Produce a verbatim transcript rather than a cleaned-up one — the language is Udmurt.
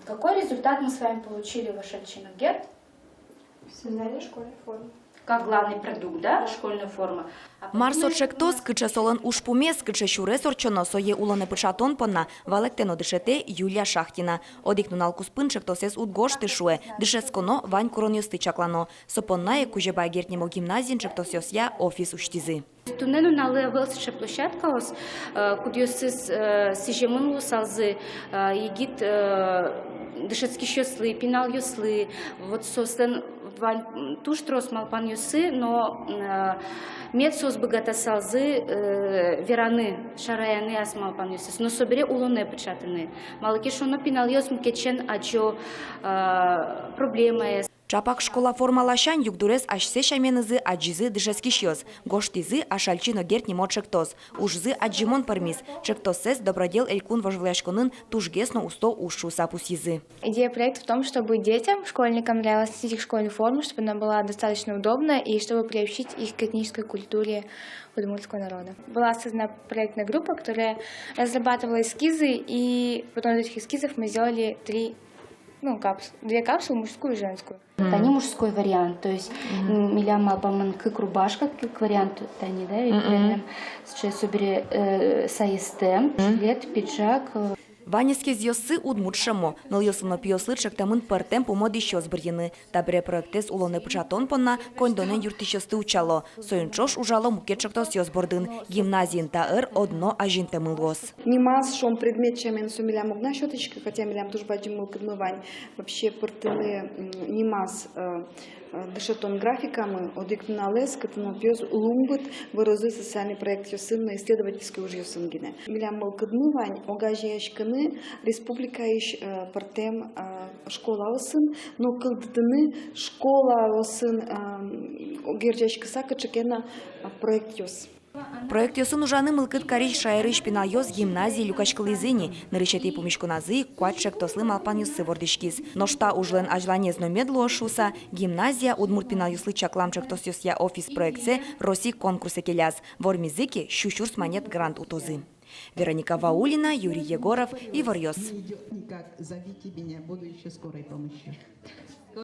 Какой результат мы с вами получили в Ашальчи но Герд? Создание школьной формы. Как главный продукт, да, школьной формы. А потом... Мар со ӵектос, кыӵе солэн ужпумез, кыӵе сюрес ортчоно, сое улонэ пыӵатон понна валэктэ но дышетэ Юлия Шахтина. Одӥг нунал куспын ӵектосэз уд гожты, шуэ, дышетсконо, вань куронъёсты чаклано. Со понна ик Кузебай Герд нимо гимназиын ӵектосъёсъя офис усьтӥзы. Туннэ нуналэ ӧвӧл сыӵе площадкаос, э, кудъёсыз, э, сӥземын луысалзы, э, егит, э, дышетскисьёслы, пиналъёслы, вот соослэн вань, м, туж трос малпанъёссы, но, м, э, мед соос быгатысалзы, э, вераны, шараяны ас малпанъёссэс, но собере улонэ пыӵатыны. Малы ке шуоно, пиналъёс мукетчен адӟо, э, проблемаез. Ӵапак школа форма ласянь югдурез асьсэ сяменызы адӟизы дышетскисьёс, гожтӥзы Ашальчи но Герд нимо ӵектос. Ужзы адӟымон пӧрмиз, ӵектоссэс «Добродел» элькун вожвылъяськонын тужгес но усто уж шуыса пусйизы. Идея проекта в том, чтобы детям, школьникам нравилось носить их школьную форму, чтобы она была достаточно удобна и чтобы приобщить их к этнической культуре удмуртского народа. Была создана проектная группа, которая разрабатывала эскизы, и потом из этих эскизов мы сделали три, ну, капс-, две капсулы, мужскую и женскую. Тани мужской вариант, то есть м, милям малпамын кык рубашка, кык вариант тани, да, ведь милям сыӵе собере, э, саестэм, жилет, пиджак, э. Вань эскизъёссы удмурт шӧмо. Нылъёслы но пиослы ӵектэмын пӧртэм пумо дӥсьёс бырйыны. Табере проектэз улонэ пыӵатон понна коньдонэн юрттӥсьёсты утчало. Соин ӵош ужало мукет ӵектосъёс бордын. Гимназиын та ӧр одно азинтэмын луоз. Нимаз, шуом, предмет сямен со милям уг на сётӥськы, хотя милям туж бадӟым мылкыдмы вань вообще пыртыны, м, нимаз, э, э, дышетон графикамы, одӥг нуналэз, кытын нылпиос лумбыт вырозы социальный проектъёсын но исследовательской ужъёсын гинэ. Милям мылкыдмы вань огазеяськыны республикаысь, э, пӧртэм, э, школаосын но кылдытыны школаосын, э, герӟаськыса кыӵе ке но, э, проектъёс. Проектъёсын ужаны мылкыд карись шаерысь пиналъёс гимназие люкаськылӥзы ини. Нырысетӥ пумиськоназы ик куать ӵектослы малпанъёссы вордӥськиз. Нош та ужлэн азьланез но мед луоз шуыса, гимназия удмурт пиналъёслы чаклам ӵектосъёсъя офис проектсэ Россиысь конкурсэ келяз. Вормизы ке, сю сюрс манет грант утозы. Вероника Ваулина, Юрий Егоров, «Иворъёс».